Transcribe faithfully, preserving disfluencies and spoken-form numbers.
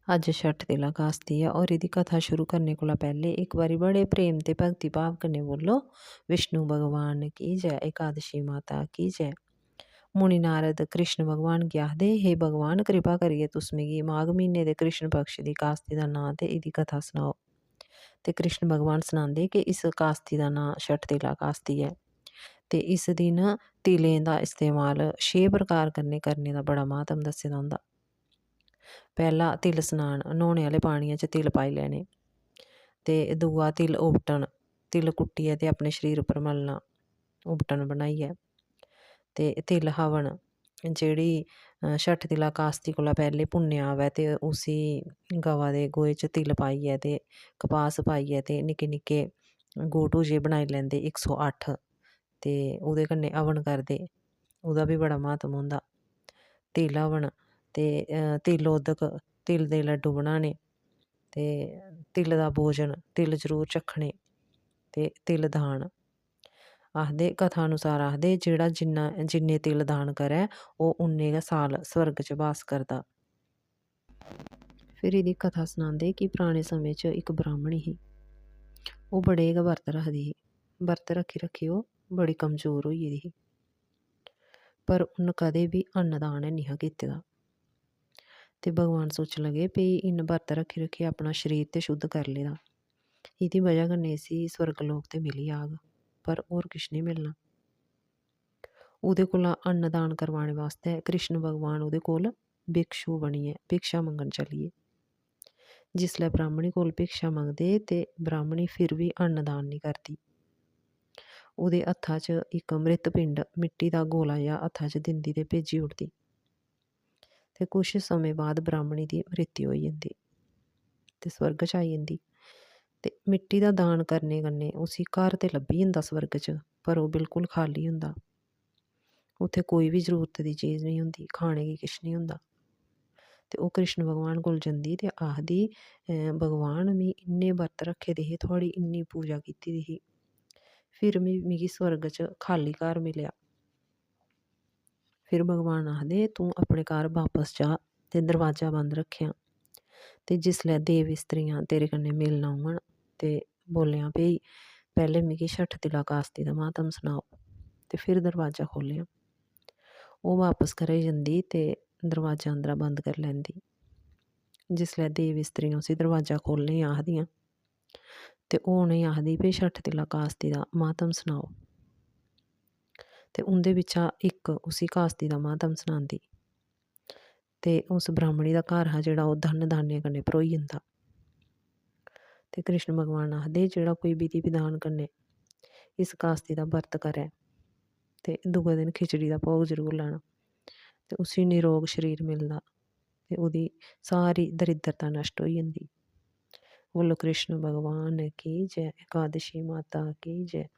अज्ज छठ तिला कास्ती ऐ और एह्दी कथा शुरू करने कोला पैह्ले इक बारी बड़े प्रेम ते भक्ति भाव कन्नै बोलो, "विष्णु भगवान की जय, एकादशी माता की जय।" मुनि नारद कृष्ण भगवान गी आखदे, "हे भगवान, कृपा करियै तुस मिगी माघ म्हीने दे कृष्ण पक्ष दी कास्ती दा नांऽ ते एह्दी कथा सनाओ।" ते कृष्ण भगवान सनांदे कि इस कास्ती दा नांऽ छठ तिला कास्ती ऐ ते इस दिन तिलें दा इस्तेमाल छे प्रकार कन्नै करने दा बड़ा म्हात्म दस्से दा होंदा। पैह्ला तिल स्नान, न्हौने आह्ले पानियै च तिल पाई लैने। ते दूआ तिल उबटन, तिल कुट्टियै ते अपने शरीर उप्पर मलना, उबटन बनाइयै। ते तिल हवन, जेह्ड़ी, अ, छठ तिला कास्ती कोला पैह्लें पुन्नेआ आवै ते उसी गवा दे गोहे च तिल पाइयै ते कपास पाइयै ते निक्के निक्के गौ टू जेह् बनाई लैंदे इक सौ अट्ठ, ते ओह्दे कन्नै हवन करदे, ओह्दा बी बड़ा म्हात्म होंदा। तिल हवन ते, अ, तिलोदक, तिल दे लड्डू बनाने ते तिल दा भोजन, तिल जरूर चक्खने ते तिल दान। आखदे, कथा अनुसार आखदे, जेह्ड़ा जिन्ना, जिन्ने तिल दान करै, ओह् उन्ने गै साल स्वर्ग च बास करदा। फिर एह्दी कथा सनांदे कि पराने समें च इक ब्राह्मणी ही। ओह् बड़े गै बर्त रखदी ही। बर्त रक्खी रक्खी ओह् बड़ी कमजोर होई गेदी ही। पर उन्न कदें बी अन्न दान हैनी हा कीते दा। ते भगवान सोचन लगे, "भई इन्न बर्त रक्खी रक्खियै अपना शरीर ते शुद्ध करी लेदा। एह्दी बजह कन्नै इसी स्वर्ग लोक ते मिली जाग, पर होर किश निं मिलना।" ओह्दे कोला अन्न दान करवाने बास्तै कृष्ण भगवान ओह्दे कोल भिक्षु बनियै भिक्षा मंगन चली गे। जिसलै ब्राह्मणी कोल भिक्षा मंगदे ते ब्राह्मणी फिर बी अन्न दान निं करदी। ओह्दे हत्था च इक मृत पिंड, मिट्टी दा गोला जेहा हत्था च दिंदी ते भेजी ओड़दी। ते कुछ समें बाद ब्राह्मणी दी मृत्यु होई जंदी ते स्वर्ग च आई जंदी। ते मिट्टी दा दान करने कन्नै उसी घर ते लब्भी जंदा स्वर्ग च, पर ओह् बिल्कुल खाल्ली होंदा। उत्थै कोई बी जरूरत दी चीज निं होंदी, खाने गी किश निं होंदा। ते ओह् कृष्ण भगवान कोल जंदी ते आखदी, "अ, भगवान, में इन्ने बर्त रक्खे दे हे, थुआढ़ी इन्नी पूजा कीती दी ही, फिर मी, मिगी स्वर्ग च खाल्ली घर मिलेआ।" फिर भगवान आखदे, "तूं अपने घर बापस जा ते दरवाजा बंद रक्खेआं। ते जिसलै देव स्त्रियां तेरे कन्नै मिलन औङन ते बोलेआं, 'भई, पैह्लें मिगी छठ तिला कास्ती दा म्हात्म सनाओ ते फिर दरवाजा खोह्लेआं।'" ओह् बापस घरै गी जंदी ते दरवाजा अंदरा बंद करी लैंदी। जिसलै देव स्त्रियां उसी दरवाजा खोह्लने गी आखदियां ते ओह् उ'नेंगी आखदी, "भई, छठ तिला कास्ती दा म्हात्म सनाओ।" ते उं'दे बिच्चा इक उसी कास्ती दा म्हात्म सनांदी। ते उस ब्राह्मणी दा घर हा जेह्ड़ा, ओह् धन धान्य कन्नै भरोई जंदा। ते कृष्ण भगवान आखदे, "जेह्ड़ा कोई विधि विधान कन्नै इस कास्ती दा बर्त करै ते दूए दिन खिचड़ी दा भोग जरूर लाना, ते उसी निरोग शरीर मिलदा ते ओह्दी सारी दरिद्रता नष्ट होई जंदी।" बोलो कृष्ण भगवान की जय, एकादशी माता की जय।